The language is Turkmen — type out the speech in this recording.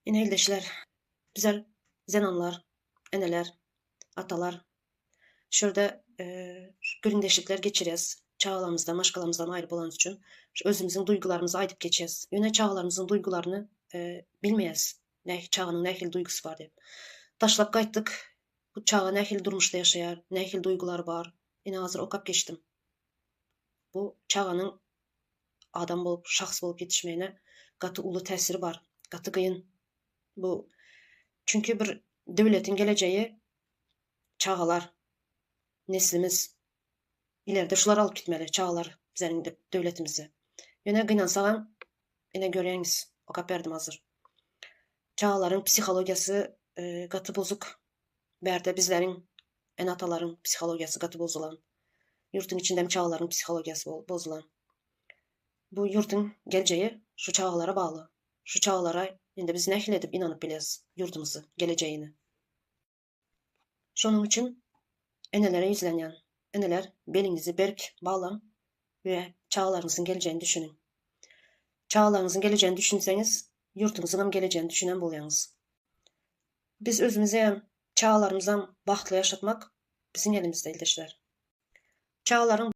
Ine ildeşler, bizler zenanlar, eneler, atalar şu ýerde gürrüňdeşlikler geçirýäs. Çagalarymyzdan, maşgalamyzdan aýry bolanymyz üçin şu özümiziň duýgularymyzy aýdyp geçýäs. Ýöne çagalarymyzyň duýgularyny bilmeýäs. Çaganyň nähili duýgusy bar diýip. Taşlap gaýtdyk. Bu çaga nähili durmuşda ýaşaýar, nähili duýgulary bar. Ine hazir okap geçdim. Bu çaganyň adam bolup, şahs bolup ýetişmegine gaty uly täsiri bar. Gaty gyn. Bu çünki bir döwletiň gelejegi çagalar, neslimiz. Ileride şular alyp gitmeli, çagalar bizeniň döwletimizi. Ýöne gynansagam, ine görýäňiz, okap berdim hazir. Çagalaryň psihologiýasy gaty bozuk. Bärde bizleriň, ene-atalaryň psihologiýasy gaty bozulan. Ýurtuň içindem çagalaryň psihologiýasy bozulan. Bu ýurtuň geljegi şu çagalara bagly. Şu çagalara indi biz nähili edip ynanyp bileris ýurdumyzy, gelejegini? Şonuň üçin enelere ýüzlenýän. Eneler, beliňizi berk baglaň we çagalaryňyzyň gelejegini düşüniň. Çagalaryňyzyň gelejegini düşünseňiz, ýurtuňyzyňam gelejegini düşünen bolýaňyz. Biz özümizem, çagalarymyzam bagtly ýaşatmak biziň elimizde ildeşler. Çagalaryň.